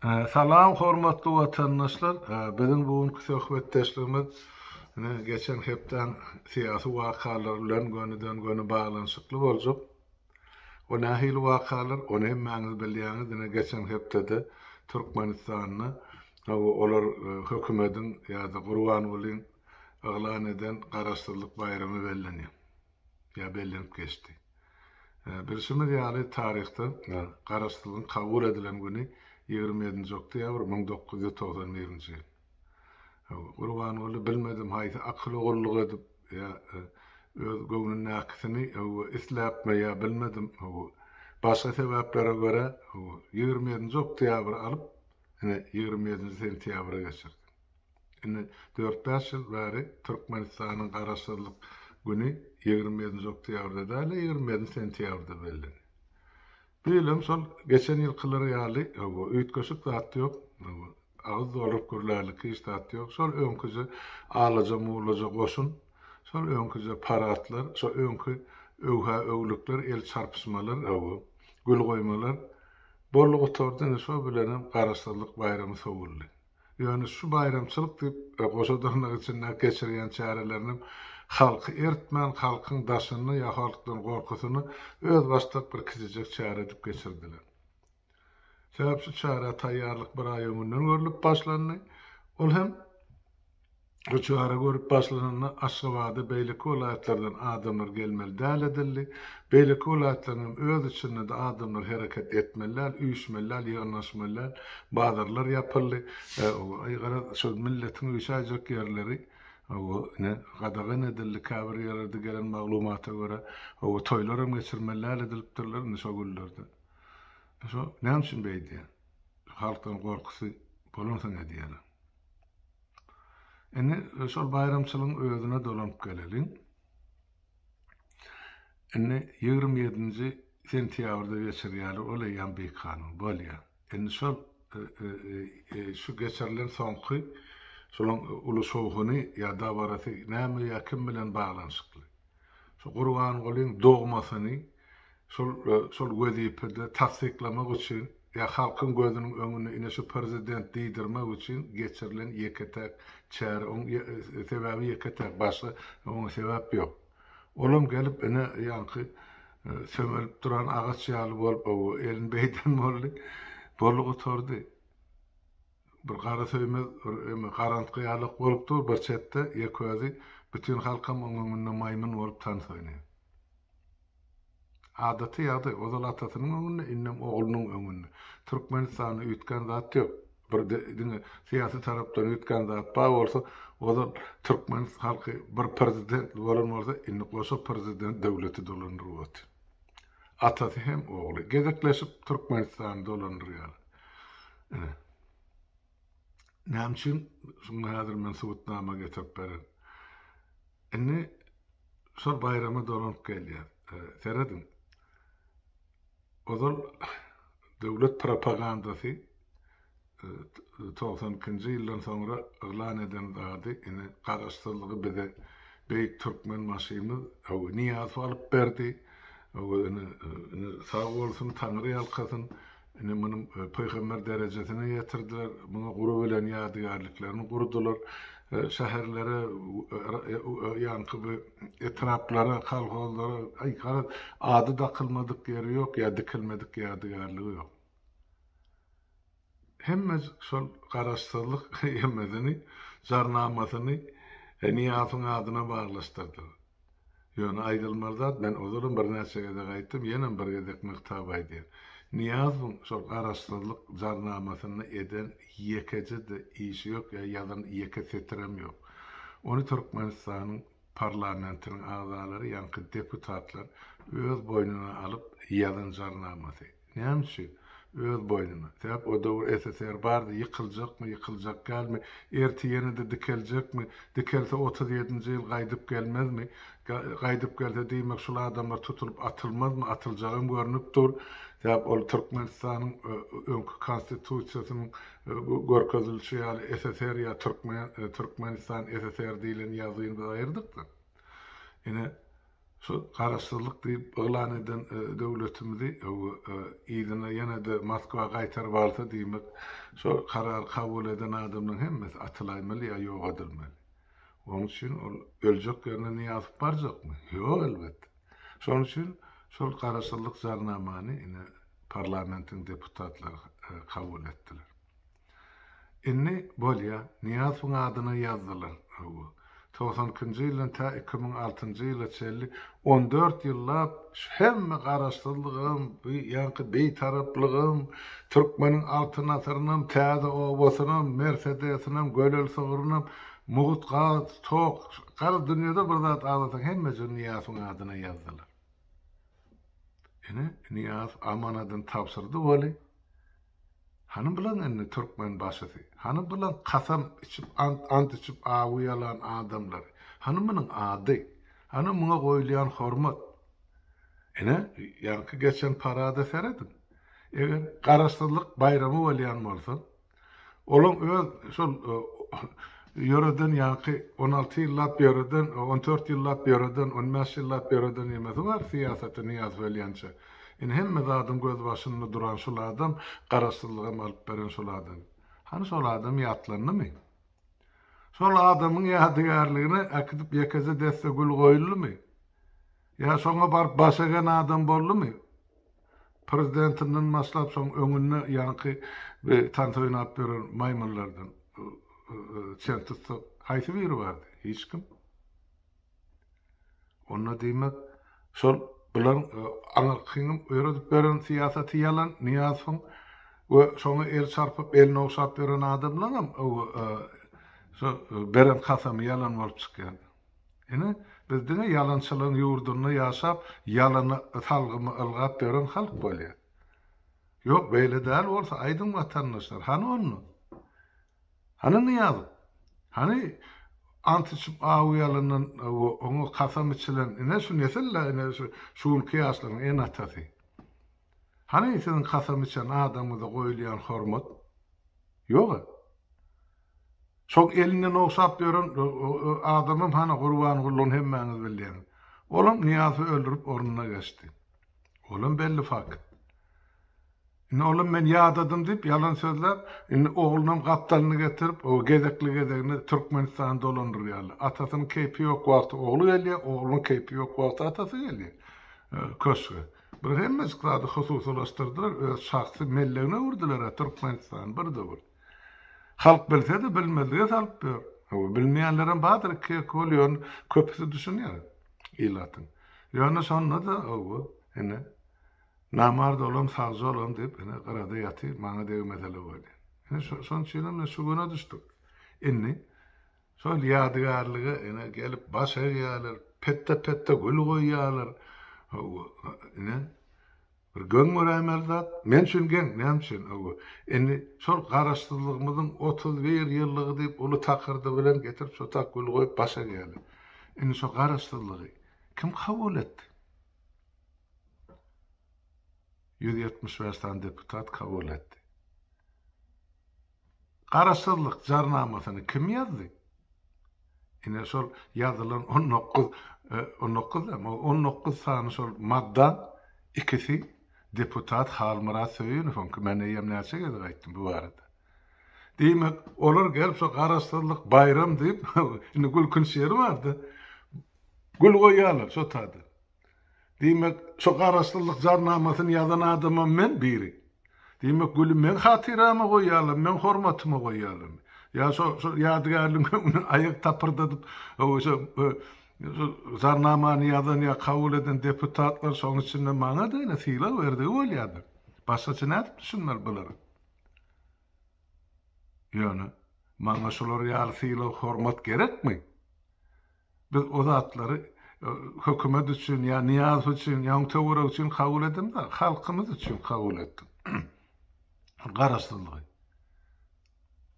Salam hormatly watandaşlar! Biziň bu günki söhbetdeşligimiz ine geçen hepdäň syýasy wakalary bilen gönüden-göni baglanyşykly boljak. O nähili wakalar, ony hemmäňiz bilýäňiz, ine geçen hepdede Türkmenistanda olar hökümediň ýa-da Gurbangulyň yglan eden Garaşsyzlyk baýramy bellenýär. Ýa bellenip geçdi. Bilşimiz ýaly, taryhda Garaşsyzlygyň kabul edilen güni 27-nji oktýabr 1991-nji ýyl. Gurbanguly bilmedim haýsy akyla gulluk edip ýa öz göwnündäkisini isläpmi ýa bilmedim başga sebäplere görä 27-nji oktýabry alyp ine 27-nji sentýabra geçirdi. Indi dört-bäş ýyl bäri Türkmenistanyň Garaşsyzlyk güni 27-nji oktýabrda däl-de, 27-nji sentýabrda bellenýär. Bu ýyl hem şol geçen ýylkylar ýaly, hawa, üýtgeşik zat ýok, hawa, agyz dolduryp gürlärlik hiç zat ýok. Şol öňküje alaja-mulaja goşun, şol öňküje paradlar, şo öňki öwhä-öwlükler, el çarpyşmalar, hawa, gül goýmalar boldy gutardy. Indi şo bilenem Garaşsyzlyk baýramy sowuldy. Ýöne şu baýramçylyk diýip, goşa dyrnak içinde geçirýän çäreleriniň halky eritmän, halkyň daşyny ýa halkdan gorkusyny özbaşdak bir kiçijek çäre edip geçirdiler. Sebäp şu çärä taýýarlyk bir aý öňünden görlüp başlandy. Ol hem Bu çäre görüp başlananda Aşgabada beýleki welaýatlardan adamlar gelmeli däl edildi. Beýleki welaýatlaryň hem öz içinde-de adamlar hereket etmeli däl, üýşmeli däl, ýygnaşmaly däl. Bazarlar ýapyldy. Aý garaz, şol milletiň üýşäýjek ýerleri ine gadagan edildi. Käbir ýerlerde gelen maglumata görä, toýlar hem geçirmeli däl edilipdirler indi şo günlerde. Şo näme üçin beýdýär? Halkdan gorkusy bolansoň edýärler. Indi şol baýramçylygyň özüne dolanyp geleliň. Indi 27-nji sentýabrda geçirýärler, ol eýýäm bikanun bolýar. Indi şol şu geçirilen soňky şolaň uly şowhuny ýa dabarasy näme ýa kim bilen baglanyşykly? Şu Gurbangulyň dogmasyny şol şol wezipede tassyklamak üçin ýa halkyň gözüniň öňünde ine şu prezident diýdirmek üçin geçirilen ýeke-täk çäre oň sebäbi ýeke-täk başga oňa sebäp ýok. Olam gelip ine ýaňky sömelip duran agaç ýaly bolup elini beýden boldy. Boldy gutardy. Bir gara söýmez bir eme garantgy ýalak bolup dur bir çetde ýeke özi bütin halkam oň öňünde maýmyn bolup tans oýnaýar. Adaty ýagdaý ozal atasynyň öňünde indem oglunyň öňünde. Türkmenistanda üýtgän zat ýok. Bir diňe syýasy tarapdan üýtgän zat bar bolsa ozal türkmen halky bir prezidentli bolan bolsa indi goşa prezident döwleti dolandyryp otyr. Atasy hem ogly gezekleşip Türkmenistany dolandyrýarlar. Ine. Näme üçin? Şuňa häzir men subutnama getirip bererin. Indi şol baýrama dolanyp gelýär. Serediň. Ozal döwlet propagandasy 92-nji ýyldan soňra yglan eden zady ine garaşsyzlygy bize beýik Türkmenbaşymyz Nyýazow alyp berdi. Ine, sag bolsun, Taňry ýalkasyn. Ine, munuň pygamber derejesine ýetirdiler. Muňa gurubilen ýadygärliklerini gurdular. Şäherlere, ýaňky bu etraplara, kolhozlara, aý, garaz, ady dakylmadyk ýeri ýok, ýa dikilmedik ýadygärligi ýok. Hemmejik şol garaşsyzlyk hemmesini, jarnamasyny Nyýazowyň adyna baglaşdyrdylar. Ýöne aýdylmaly zat, men ozalam birnäçe gezek aýtdym, ýenem bir gezek nygtap aýdýan. Nyýazowyň şol garaşsyzlyk jarnamasynda eden ýekeje-de işi ýok ýa ýazan ýeke setirem ýok. Ony Türkmenistanyň parlamentiniň agzalary, ýaňky deputatlar öz boýnuna alyp ýazan jarnamasy. Näme üçin? Öz boýnuna. Sebäp o döwür SSR bardy, ýykyljakmy, ýykyljak dälmi, ertir ýene-de dikeljekmi, dikelse 37-nji ýyl gaýdyp gelmezmi, gaýdyp gelse diýmek şul adamlar tutulyp atylmazmy, atyljagam görnüp dur. Sebäp ol Türkmenistanyň öňki konstitusiýasynyň görkezilişi ýaly SSR ýa Türkmenistan SSR diýlen ýazgyny biz aýyrdyk-da. Ine. Şu garaşsyzlyk diýip yglan eden döwletimizi yzyna ýene-de Moskwa gaýtaryp alsa diýmek, şo karary kabul eden adamlaryň hemmesi atylaýmaly ýa ýok edilmeli. Onuň üçin ol öljek ýerine Nyýazow barjakmy? Ýok elbetde. Şonuň üçin şol garaşsyzlyk jarnamany ine parlamentiň deputatlary kabul etdiler. Indi bolýa, Nyýazowyň adyna ýazdylar. Hawa. 92-nji ýyldan tä 2006-njy ýyla çenli 14 ýyllap şu hemme garaşsyzlygam, bu ýaňky bitaraplygyam, türkmeniň Altyn asyrynam, täze obasynam, Mersedesinem, gölel sygrynam, mugt gaz, tok, garaz dünýede bir zat agzasaň hemmejigini Nyýazowyň adyna ýazdylar. Ine, Nyýazow amanadyny tabşyrdy weli, Hany bilen indi türkmen başysy? Hany bilen kasam içip ant ant içip awy ýalan adamlary? Hany munuň ady? Hany muňa goýulýan hormat? Ine, ýaňky geçen parada serediň. Eger garaşsyzlyk baýramy bolýan bolsa, olaň öz şol ýöreden ýaňky 16 ýyllap ýöreden, 14 ýyllap ýöreden, 15 ýyllap ýöreden ýemesi bar syýasaty Nyýazow ölýänçä. Indi hemme zadyň gözbaşynda duran şul adam, garaşsyzlygam alyp beren şul adam. Hany şol adam ýatlandymy? Şol adamyň ýadygärligine äkidip ýekeje desse gül goýuldymy? Ýa şoňa baryp baş egen adam boldumy? Prezidentinden başlap şoň öňünde ýaňky tans oýnap ýören maýmynlardan çen tutsak haýsy biri bardy? Hiç kim. Onda diýmek, şol bularyň aňyrkynyň ýöredip beren syýasaty ýalan, Nyýazowyň we şoňa el çarpyp, elini ogşap ýören adamlaryňam şo beren kasamy ýalan bolup çykýar. Ine, biz diňe ýalançylygyň ýurdunda ýaşap, ýalana salgyma ylgap ýören halk bolýar. Ýok, beýle däl bolsa aýdyň watandaşlar, hany onda? Hany Nyýazow? Hany ant içip awy ýalandan oňa kasam içilen ine şu nesil-dä ine şu şu günki ýaşlaryň ene-atasy. Hany siziň kasam içen adamyňyza goýulýan hormat? Ýog-a. Şoň elinden ogşap ýören adamam hany Gurbangulyny hemmäňiz bilýäňiz. Olam Nyýazowy öldürip ornuna geçdi. Olam belli fakt. Indi olam men ýadadym diýip ýalan sözläp, indi oglunam gapdalyna getirip, o gezekli-gezegine Türkmenistany dolandyrýarlar. Atasynyň keýpi ýok wagty ogly gelýär, oglunyň keýpi ýok wagty atasy gelýär köşge. Bir hemmejik zady hususylaşdyrdylar, öz şahsy mellegine öwürdiler-ä Türkmenistany bir-de bir. Halk bilse-de bilmezlige salyp ýör. Hawa, bilmeýänlerem bardyr iki-ýeke ol, ýöne köpüsi düşünýär ilatyň. Ýöne şonda-da, hawa, ine, Namart olam, sagja olam diýip, ine, gyrada ýatyr, maňa degmesele bolýar. Ine, şo, şonuň üçinem ine şu güne düşdük. Indi şol ýadygärlige, ine, gelip baş egýärler, petde-petde gül goýýarlar. Hawa, ine, bir geň göräýmeli zat. Men üçin geň, näme üçin? Hawa, indi şol Garaşsyzlygymyzyň 31 ýyllygy diýip, uly takyrdy bilen getirip şo tak gül goýup baş egýärler. Indi şo Garaşsyzlygy kim kabul etdi? 175 sany deputat kabul etdi. Garaşsyzlyk jarnamasyny kim ýazdy? Ine şol ýazylan 19, 19 däl, 19 sany şol madda ikisi deputat Halmyrat Söýünowyňky. Men eýýäm näçe gezek aýtdym bu barada. Diýmek, olar gelip şo garaşsyzlyk baýram diýip, indi gülkünç ýeri bardy. Gül goýýarlar şo taýda. Diýmek, şo Garaşsyzlyk jarnamasyny ýazan adamam men biri. Diýmek, güli meň hatyrama goýýarlarmy, meň hormatyma goýýarlarmy? Ýa şo şo ýadygärligiň öňünde aýak tapyrdadyp, şo şo jarnamany ýazan ýa kabul eden deputatlar şoň içinde maňa-da ine sylag berdigi bolýardyr. Başgaça nädip düşünmeli bulara? Ýöne, maňa şular ýaly sylag-hormat gerekmi? Biz o zatlary hökümet üçin ýa Nyýazow üçin ýa oň töweregi üçin kabul edemzok, halkymyz üçin kabul etdik. Garaşsyzlygy.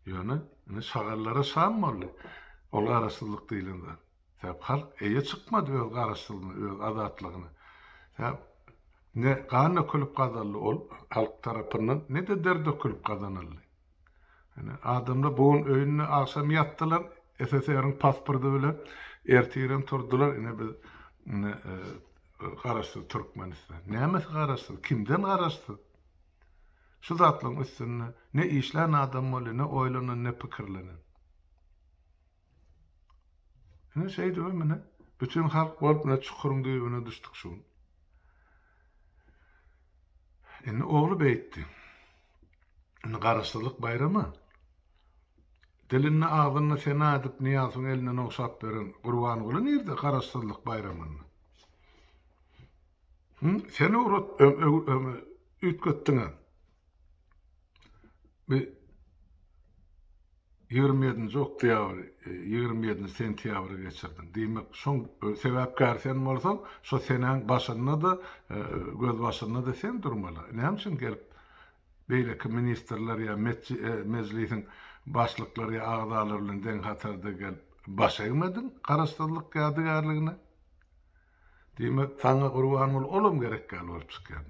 Ýöne indi şagallara şam boldy. Ol garaşsyzlyk diýlen zat. Sebäp halk eýe çykmady öz garaşsyzlygyna, öz azatlygyna. Sebäp ne gan dökülip gazaldy ol halk tarapyndan, ne-de der dökülip gazanyldy. Ine, adamlar bu gün öýünde agşam ýatdylar, SSR-iň pasporty bilen, ertirem turdular, ine biz. Indi garaşsyz Türkmenistan. Nämesi garaşsyz? Kimden garaşsyz? Şu zatlaryň üstünde ne işlän adam bolýar, ne oýlanan, ne pikirlenen. Ine şeýdibem ine bütin halk bolup ine çukuryň düýbüne düşdük şu gün. Indi ogly beýtdi. Indi garaşsyzlyk baýramy. Dilinde agzynda sena edip Nyýazowyň elinden ogşap beren Gurbanguly nirde garaşsyzlyk baýramynda? Hı? Sen öwret, üýtgetdiňä. Bir 27-nji oktýabr, 27-nji sentýabra geçirdiň. Diýmek, şoň sebäpkäri sen bolsaň, şo senäň başynda-da, gözbaşynda-da sen durmaly. Näme üçin gelip beýleki ministrler ýa mejlisiň başlyklary ýa agzalary bilen deň hatarda gelip baş egmediň Garaşsyzlyk ýadygärligine? Diýmek, saňa Gurbanguly olam gerek ýaly bolup çykýar.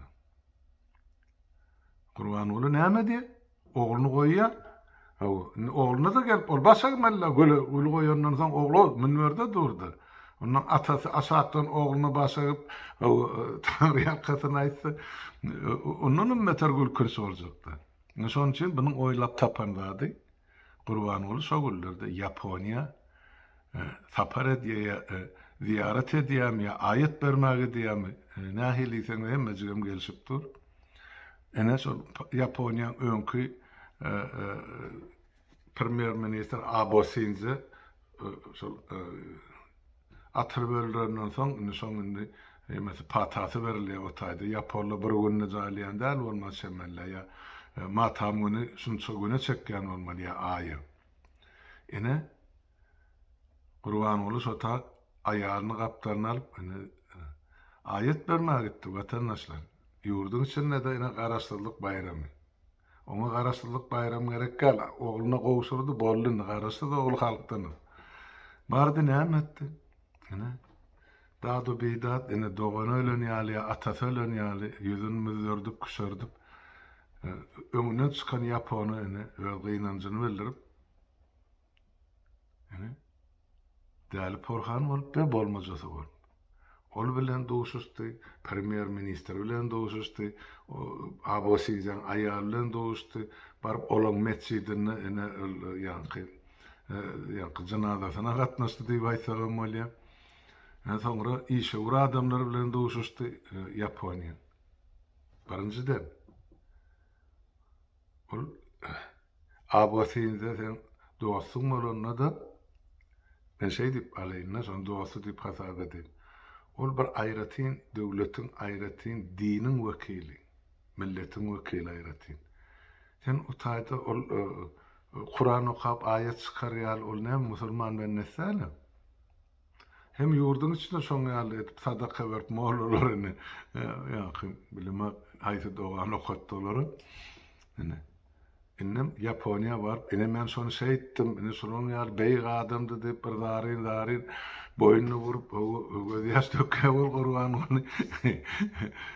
Gurbanguly näme diýýär? Ogluny goýýar. Hawa, indi ogluna-da gelip, ol baş egmeli-dä, güli, güli goýandan soň ogly münberde durdy. Ondan atasy aşakdan ogluna baş egip, hawa, Taňry ýalkasyn aýtsa, ondanam beter gülkünç boljakdy. Indi şonuň üçin bunuň oýlap tapan zady, Gurbanguly şo günlerde Ýaponiýa sapar edýär ýa zyýarat edýärmi ýa aýat bermäge gidýärmi, nähili diýseňiz hemmejigem gelşip dur. Ine şol Ýaponiýaň öňki premýer ministr Abo Sinze şol Atyryp öldürenden soň, indi şoň indi hemmesi patasy berilýär o taýda. Ýaponlar bir günde jaýlaýan däl bolmaly çemeli ýa matam güni şunça güne çekýän bolmaly ýa aýa. Ine, Gurbanguly şo tak aýalyny gapdalyna alyp, ine, aýat bermäge gitdi, watandaşlar. Ýurduň içinde-de ine Garaşsyzlyk baýramy. Oňa Garaşsyzlyk baýramy gerek däl. Ogluna gowşurdy, boldy indi. Garaşsyz ogul halkdanam. Bardy näme etdi? Ine, dadu-bidat, ine, dogany ölen ýaly ýa atasy ölen ýaly ýüzüni müzzerdip, küşerdip, öňünden çykan ýapona ine, öz gynanjyny bildirip, Ine, däli porhan bolup we bolmajasy bolup. Ol bilen duşuşdy, premýer-ministr bilen duşuşdy, Abo Sinjaň aýaly bilen duşuşdy, baryp olaň metjidinde ine ol ýaňky ýaňky jynazasyna gatnaşdy diýip aýtsagam bolýar. Soňra işewür adamlar bilen duşuşdy Ýaponiýa. Birinjiden, Ol Abasynda seň dostuň bolanda-da, men şeý diýip alaýyn-da, şony dosty diýip hasap edeýin. Ol bir aýratyn döwletiň, aýratyn diniň wekili, milletiň wekili aýratyn. Sen o taýda ol Kuran okap aýat çykar ýaly ol näme musulman bendesi däl-ä. Hem ýurduň içinde şoň ýaly edip sadaka berip mollalar indi ýaňky bilemok haýsy dogany okatdy olara. Ine. Indem Ýaponiýa baryp ine men şony şeýtdim, ine şunuň ýaly beýik adamdy diýip bir zaryn zaryn boýnuny burup gözýaş dökýär ol Gurbanguly.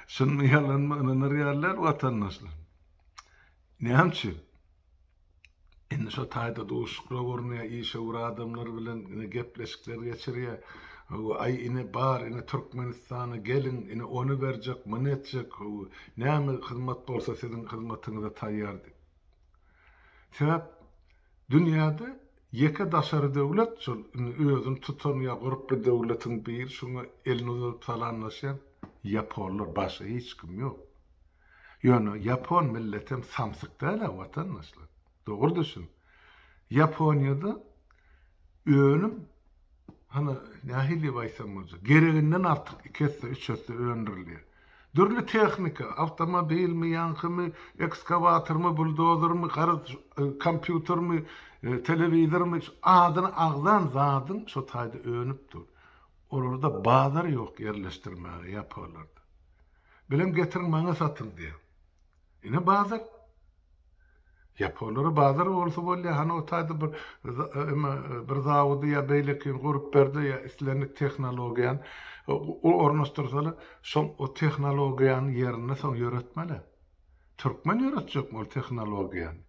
Çynmy ýalanmy ynanar ýaly däl watandaşlar. Näme üçin? Indi şo taýda duşuşyklar gurnaýar, işewür adamlar bilen ine gepleşikler geçirýär. Hawa, aý ine bar, ine Türkmenistana geliň, ine ony berjek, muny etjek, hawa, näme hyzmat bolsa siziň hyzmatyňyza taýýar diýip. Sebäp dünýäde ýeke daşary döwlet şol indi özüni tutan ýa gurply döwletiň biri şuňa elini uzadyp salamlaşýan ýaponlar, başga hiç kim ýok. Ýöne ýapon milletem samsyk däl-ä watandaşlar. Dogry düşün. Ýaponiýada önüm hany nähili diýip aýtsam boljak, gereginden artyk iki esse, üç esse öndürilýär. Dürli tehnika, awtomobilmi, ýaňkymy, ekskawatormy, buldozermi, garaz kompýutermi, telewizormy, adyny agzan zadyň şo taýda önüp dur. Olarda bazar ýok ýerleşdirmäge ýaponlarda. Bilem getiriň maňa satyň diýýär. Ine bazar. Ýaponlara bazar bolsa bolýar, hany o taýda bir eme bir zawody ýa beýlekini gurup berde ýa islendik tehnologiýany ornaşdyrsalar, şoň o tehnologiýany ýerinde soň ýöretmeli. Türkmen ýöretjekmi ol tehnologiýany?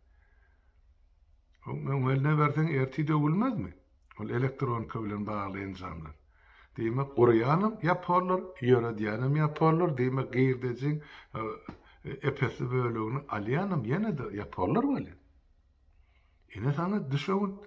Oň eline berseň ertir döwülmezmi? Ol elektronika bilen bagly enjamlar. Diýmek, gurýanam ýaponlar, ýöredýänem ýaponlar, diýmek, girdejiň ep-esli bölegini alýanam ýene-de ýaponlar bolýar. Ine saňa düşewünt.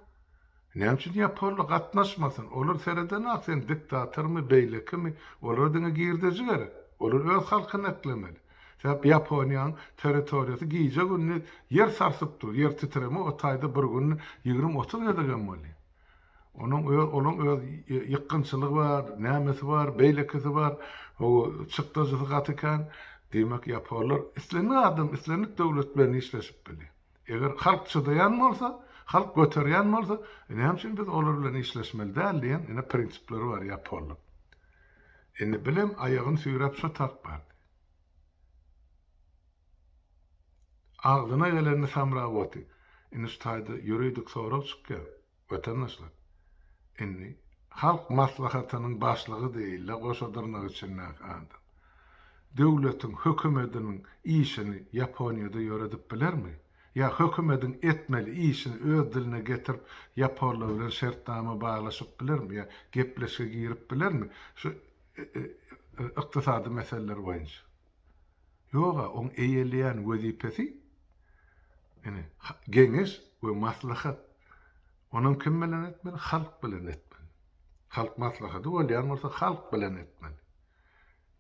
Näme üçin ýaponlar gatnaşmasyn? Olar seredenak sen diktatormy, beýlekimi, olara diňe girdeji gerek. Olar öz halkyny eklemeli. Sebäp Ýaponiýanyň territoriýasy gije-gündiz ýer sarsyp dur. Ýer titreme o taýda bir günde 20-30 gezegem bolýar. Onuň öz olaň öz ýykgynçylygy bar, nämesi bar, beýlekisi bar. O çykdajysy gaty kän. Diýmek ýaponlar islendik adam, islendik döwlet bilen işleşip bilýär. Eger halk çydaýan bolsa, halk göterýän bolsa, e, näme üçin biz olar bilen işleşmeli däl diýen ine prinsipleri bar ýaponlaryň. Indi bilem aýagyny süýräp şo tarp bardy. Agzyna gelenini samrap otyr. Indi şu taýda ýuridik sorag çykýar. Watandaşlar, indi Halk Maslahatynyň başlygy diýilýär goşa dyrnak içindäki adam. Döwletiň, hökümediniň işini Ýaponiýada ýöredip bilermi? Ýa hökümediň etmeli işini öz diline getirip ýaponlar bilen şertnama baglaşyp bilermi ýa gepleşige girip bilermi şu ykdysady meseleler boýunça? Ýog-a, oň eýeleýän wezipesi ine, geňeş we maslahat. Onam kim bilen etmeli? Halk bilen etmeli. Halk maslahaty bolýan bolsa halk bilen etmeli.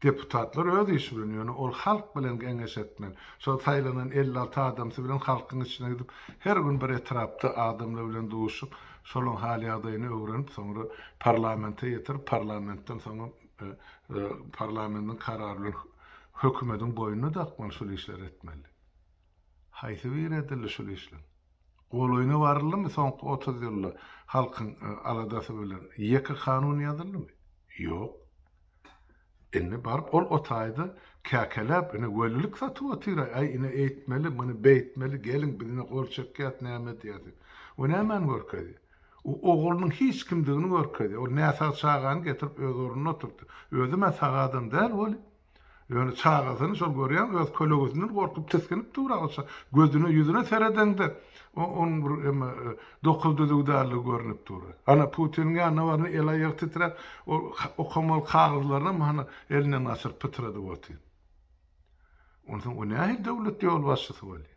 Deputatlar öz işi bilen, ýöne ol halk bilen geňeş etmeli. Şol saýlanan 56 adamsy bilen halkyň içine gidip, her gün bir etrapda adamlar bilen duşup, şolaň hal-ýagdaýyny öwrenip, soňra parlamente ýetirip, parlamentden soňam parlamentiň karary bilen hökümediň boýnuna dakmaly şul işleri etmeli. Haýsy biri edildi şul işleň? Golaýyna baryldymy soňky 30 ýylda halkyň aladasy bilen ýeke kanun ýazyldymy? Ýok. Indi baryp ol o taýda käkeläp ine welilik satyp otyr aý ine eýtmeli muny beýtmeli geliň biz ine gol çekýäs näme edýäs diýip. O nämäni görkezýär? O oglunyň hiç kimdigini görkezýär. Ol näsag çagany getirip öz ornuna oturtdy. Özüm-ä sag adam däl weli. Ýöne çagasyny şol görýäň öz kölegesinden gorkup tisginip dur-a o ça. Gözüne ýüzüne seredeňde onuň bir eme dokuz düzüw däldigi görnüp dur. Ana Putiniň ýanyna baranda el-aýagy titräp ol okamaly kagyzlarynam hany elinden gaçyryp pytradyp otyr. Onsoň o nähili döwlet ýolbaşçysy bolýar?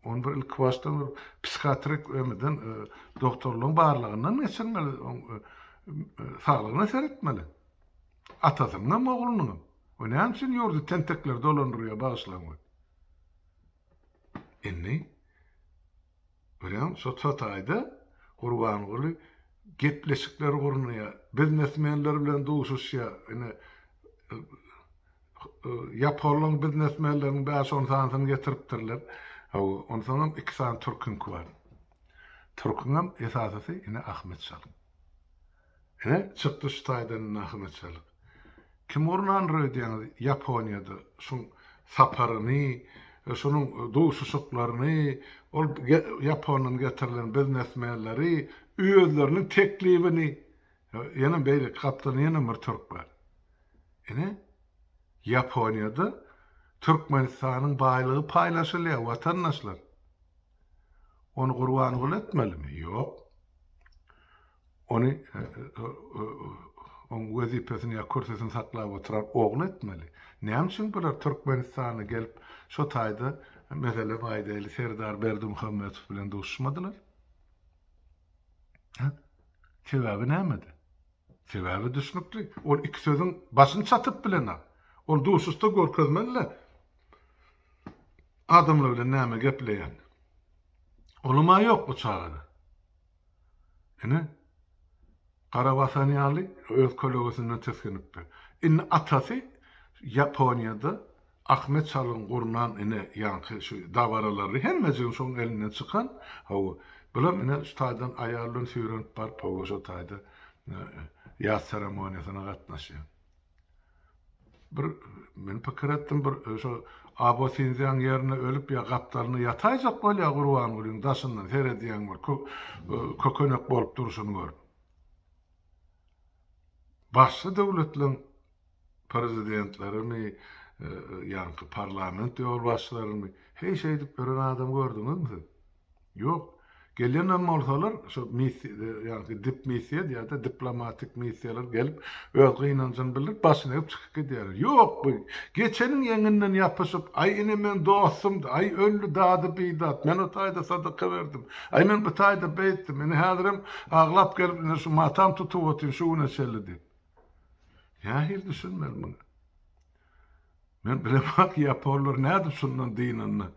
Ony bir ilki başdan bir psihiatrik emeden doktorlaryň barlagyndan geçirmeli, oň saglygyna seretmeli. Atasynyňam, oglunyňam. O näme üçin ýurdy tentekler dolandyrýar, bagyşlaň we. Indi görýäň, şo taýda Gurbanguly gepleşikler gurnaýar, biznesmenler bilen duşuşýar. Ine Ýaponlaryň biznesmenleriniň bäş-on sanysyny getiripdirler. Hawa, onsoňam iki sany türküňki bar. Türküňem esasysy ine Ahmet Çalyk. Ine, çykdy şu taýdan indi Ahmet Çalyk. Kim gurnandyr öýdýäňiz Ýaponiýada şuň saparyny, şunuň duşuşyklaryny, ol Ýapondan getirilen biznesmenleri, özleriniň teklibini, ýene beýleki gapdalynda ýene bir türk bar. Ine, Ýaponiýada Türkmenistanyň baýlygy paýlaşylýar, watandaşlar. Ony Gurbanguly etmelimi? Ýok. Ony oň wezipesini ýa kürsüsini saklap oturan ogly etmeli. Näme üçin bular Türkmenistana gelip, şo taýda, meselem aýdaýly, Serdar Berdimuhamedow bilen duşuşmadylar? Hä? Sebäbi nämede? Sebäbi düşnükli. Ol iki sözüň başyny çatyp bilenok. Ol duşuşda görkezmeli-le adamlar bilen näme gepleýänini. Olam-a ýok bu çagada. Ine, gara basan ýaly öz kölegesinden tisginipdir. Indi atasy Ýaponiýada Ahmet çalyň gurnan ine ýaňky şu dabaralary hemmejigini şoň elinden çykan, hawa, bulam ine şu taýdan aýal bilen süýrenip baryp, hawa, şo taýda ýas seremoniýasyna gatnaşýar. Bir men pikir etdim bir şo Abo Sinzýaň ýerine ölüp ýa gapdalynda ýataýjak bolýar Gurbangulyň daşyndan seredýäň bir kökenek bolup durşuny görüp. Başga döwletleň prezidentlerimi, ýaňky parlament ýolbaşçylaryny heý şeýdip ýören adam gördüňizmi siz? Ýok. Gelýänem bolsalar, şo missiýa, ýagny dip missiýa ýa-da diplomatik missiýalar gelip, öz gynanjyny bildirip, başyny egip çykyp gidýärler. Ýok, bu geçeniň ýeňinden ýapyşyp, aý ine meň dostumdy, aý öldi dady bidat, men o taýda sadaka berdim, aý men bu taýda beýtdim, ine häzirem aglap gelip ine şu matam tutup otyryn şu güne çenli diýip. Nähili düşünmeli muňa? Men bilemok ýaponlar nädip şundan dynanyny,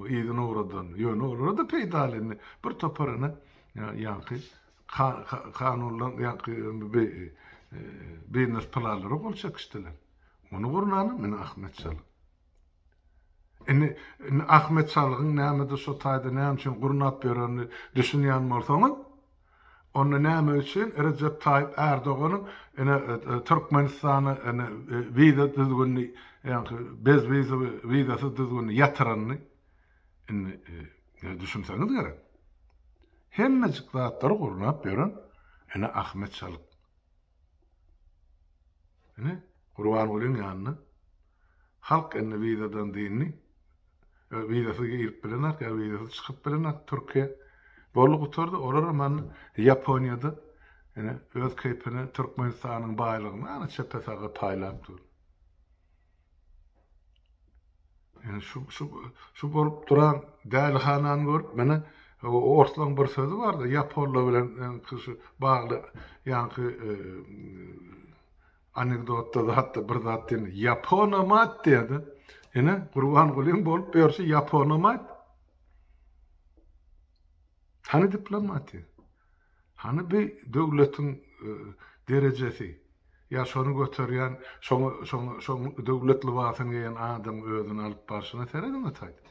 yzyna ugradanyny. Ýöne olara-da peýdaly indi. Bir topar ine ýaňky kanunlar, ýaňky biznes planlara gol çekişdiler. Ony gurnanam ine Ahmet Çalyk. Indi indi Ahmet Çalygyň nämede şo taýda näme üçin gurnap ýörenini düşünýän bolsaňyz, Onda näme üçin Rejep Taýyp Erdoganyň ine Türkmenistana ine wiza düzgünini ýaňky bezwizowy wizasyz düzgünini ýatyranyny indi düşünseňiz gerek. Hemmejik zatlary gurnap ýören ine Ahmet Çalyk. Ine Gurbangulyň ýanynda halk indi wizadan dyndy. Wizasyz girip bilenak ýa wizasyz çykyp bilenak Türkiýä. Boldy gutardy. Olaram hany Ýaponiýada ine öz keýpine Türkmenistanyň baýlygyny ana çepe saga paýlap dur. Ine şu şu şu bolup duran dälihanany görüp meni orslaň bir sözi bardy ýaponlar bilen şu bagly ýaňky Anekdotda zatda bir zat diýende Ýaponomat diýýärdi. Ine, Gurbangulyň bolup ýörşi Ýaponomat. Hany diplomatiýa? Hany bi döwletiň derejesi? Ýa şony göterýän, şoňa, şoňa, şoň döwlet lybasyny geýen adamyň özüni alyp barşyna serediň ötäýdi.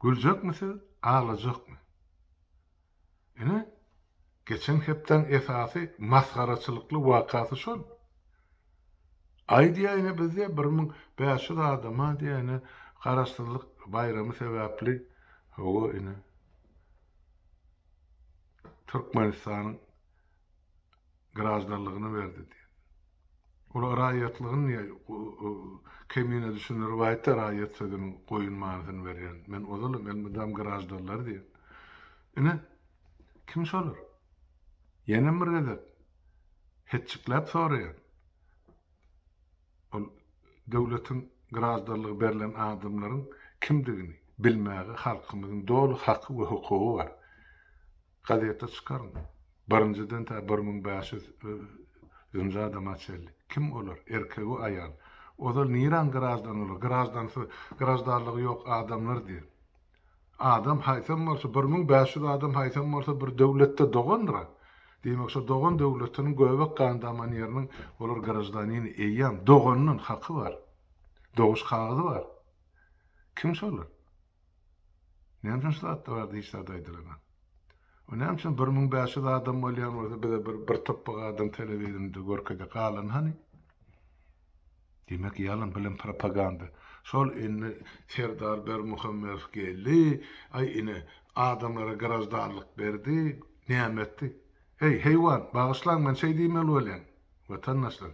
Güljekmi siz, aglajakmy? Ine, geçen hepdäň esasy masgaraçylykly wakasy şol. Aý diýýär ine biz diýýär 1500 adama diýýär ine Garaşsyzlyk baýramy sebäpli hawa ine Türkmenistanyň graždanlygyny berdi diýýär. Ol raýatlygyny diýýär kemine düşündirip aýtdy raýat sözüniň goýun manysyny berýän. Men ozalam elmydam graždanlar diýen. Ine, kim şolar? Ýenem bir gezek hetjikläp soraýan. Ol döwletiň graždanlygy berlen adamlaryň kimdigini bilmäge halkymyzyň doly haky we hukugy bar. Gazete çykaryň. Birinjiden tä 1500 nji adama çenli. Kim olar? Erkegi aýal. Ozal niräň graždany olar? Graždansyz, graždanlygy ýok adamlar diýen. Adam haýsam bolsa, 1500 adam haýsam bolsa bir döwletde dogandyr-a. Diýmek, şo dogan döwletiniň göbek gan daman ýeriniň olar graždanini eýýäm dogandan haky bar. Doguş kagyzy bar. Kim şolar? Näme üçin şu zatda barada hiç zat aýdylanok? O näme üçin 1500 adam bolýan bolsa bize bir bir topbak adam telewizorda görkezýär. Galany hany? Diýmek ýalan bilen propaganda. Şol indi Serdar Bermuhammedow geldi, aý ine adamlara graždanlyk berdi, näme etdi? Eý, heýwan, bagyşlaň men şeý diýmeli bolýan, watandaşlar.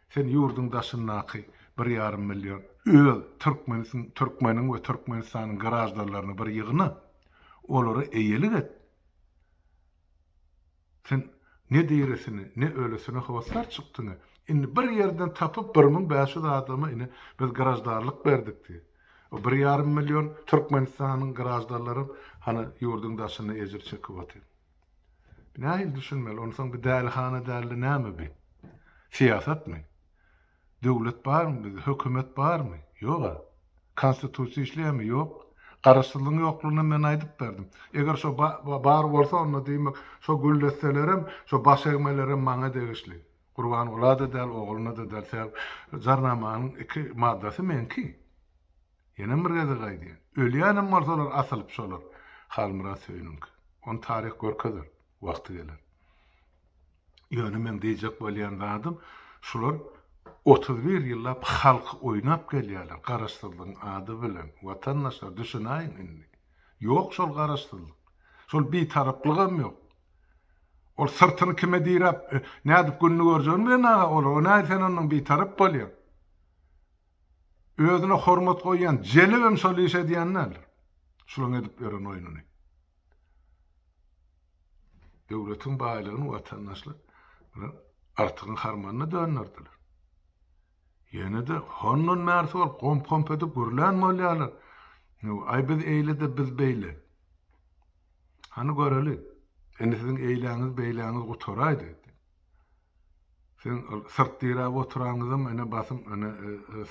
Sen ýurduň daşyndaky bir ýarym million öz türkmenisiň, türkmeniň we Türkmenistanyň graždanlaryny bir ýygna, olara eýelik et. Sen ne dirisini, ne ölüsine hossar çykdyň-a. Indi bir ýerden tapyp 1500 adama ine biz graždanlyk berdik diý. O bir ýarym million Türkmenistanyň graždanlaram hany ýurduň daşynda ejir çekip otyr. Nähili düşünmeli? Onsoň bu dälihana dälde näme bi? Syýasatmy? Döwlet barmy bizde? Hökümet barmy? Ýog-a. Konstitusiýa işleýärmi? Ýok. Garaşsyzlygyň ýoklugyny men aýdyp berdim. Eger şo bar bolsa onda diýmek şo güldesselerem, şo baş egmelerem maňa degişli. Gurbangula-da däl, ogluna-da däl. Sebäbi Jarnamanyň iki maddasy meňki. Ýenem bir gezek aýdýan. Ölýänem bolsalar asylyp şolar Halmyrat Söýüniňki. Ony taryh görkezer, wagty geler. Ýöne meň diýjek bolýan zadym şular 31 ýyllap halky oýnap gelýärler garaşsyzlygyň ady bilen. Watandaşlar düşünäýiň indi. Ýok şol garaşsyzlyk. Şol bitaraplygam ýok. Ol syrtyny kime diräp nädip gününi görjegini bilen aga olar. O nädip sen ondan bitarap bolýaň. Özüne hormat goýýan jelebem şol işi edýän däldir. Şulaň edip ýören oýnuny. Döwletiň baýlygyny watandaşlar Artygyň harmanyna dönderdiler. Ýene-de hondan bärsi bolup gomp-gomp edip gürlän bolýarlar. Aý biz eýle-de biz beýle. Hany göreli. Indi siziň eýläňiz beýläňiz gutaraýdy. Siziň ol syrt diräp oturanyňyzam ene basym ene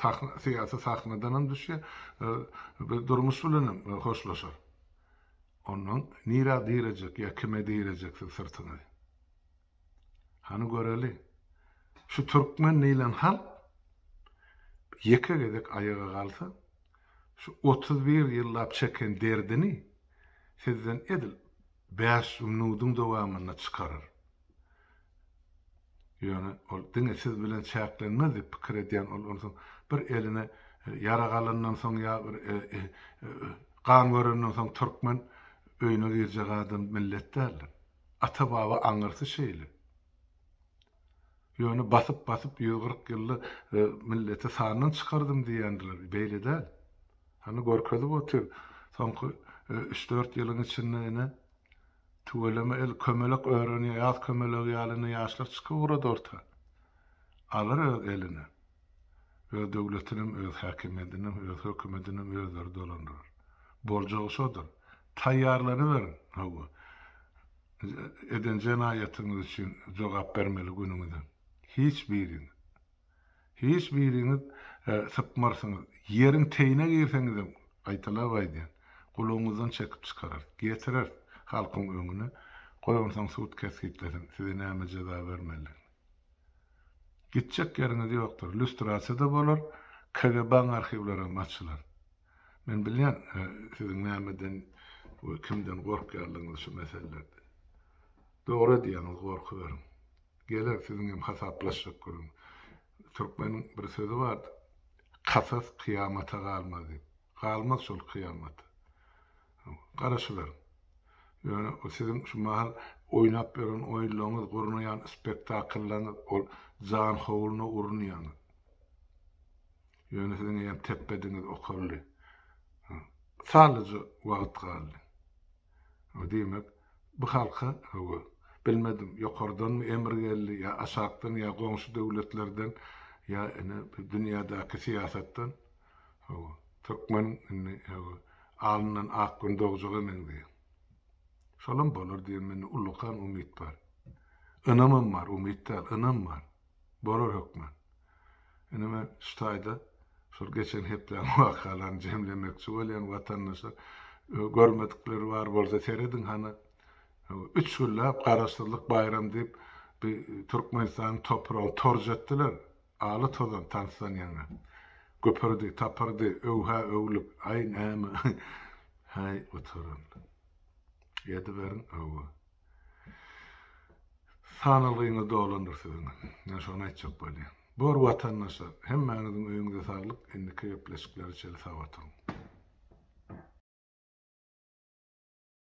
sahna syýasy sahnadanam düşýär. Durmuş bilenem hoşlaşar. Ondan nirä direjek ýa kime direjek siz syrtyňyzy? Hany göreli. Şu türkmen diýlen halk ýeke gezek aýaga galsa, şu 31 ýyllap çeken derdini sizden edil bäş minudyň dowamynda çykarar. Ýöne ol diňe siz bilen çäklenmez diýip pikir edýän ol onsoň bir eline ýarag alandan soň ýa bir gan görenden soň türkmen öýüne girjek adam millet däldir. Ata-baba aňyrsy şeýle. Ýöne basyp-basyp 140 ýylda milleti sandan çykardym diýýändiler. Beýle däl. Hany görkezip otyr. Soňky üç-dört ýylyň içinde ine tüweleme el kömelek ören ýaz kömelegi ýaly ine ýaşlar çykyp ugrady orta. Alar öz eline. Öz döwletinem, öz häkimiýetinem, öz hökümetinem özleri dolandyrar. Boljagy şodur. Taýýarlanyberiň, hawa. Eden jenaýatyňyz üçin jogap bermeli günüňize. Hiç biriňiz. Hiç biriňiz sypmarsyňyz. Ýeriň teýine girseňizem, gaýtalap aýdýan, gulagyňyzdan çekip çykararys. Getireris halkyň öňüne. Goý onsoň sud kesgitlesin, size näme jeza bermelidigini. Gitjek ýeriňiz ýokdur. Lýustrasiýa-da bolar, KGB-iň arhiwlerem açylar. Men bilýän, siziň nämeden we kimden gorkýanlygyňyzy şu meselelerde. Dogry edýäňiz, gorkuberiň. Geler siziň hem hasaplaşjak günüňiz. Türkmeniň bir sözi bardyr, Kasas kyýamata galmaz diýip. Galmaz şol kyýamata. Garaşyberiň. Ýöne siziň şu mahal oýnap ýören oýunlaryňyz, gurnaýan spektakllaryňyz ol janhowluna urunýaňyz. Ýöne siziň eýýäm tepbediňiz okaldy. Sanlyja wagt galdy. Diýmek, bu halka, hawa, bilmedim, ýokardanmy emr geldi, ýa aşakdan, ýa goňşy döwletlerden, ýa ine dünýädäki syýasatdan, hawa, türkmeniň indi, hawa, alnyndan ak gün dogjaga meňzeýär. Şolam bolar diýen mende ullakan umyt bar. Ynamam bar, umyt däl, ynam bar. Bolar hökman. Indi men şu taýda şol geçen hepdäniň wakalaryny jemlemekçi bolýan watandaşlar görmedikleri bar bolsa serediň hany üç günläp garaşsyzlyk baýram diýip bi Türkmenistanyň topragyny torç etdiler. Aly tozan tansdan ýaňa. Güpürdi, tapyrdy, öwhä öwlük, aý näme. Häý gutaran. Ediberiň öwgi. Sanalgyňyz dolandyr siziň. Men şony aýtjak bolýan. Bor watandaşlar, hemmäňiziň öýüňize saglyk, indiki gepleşiklere çenli sag oturyň.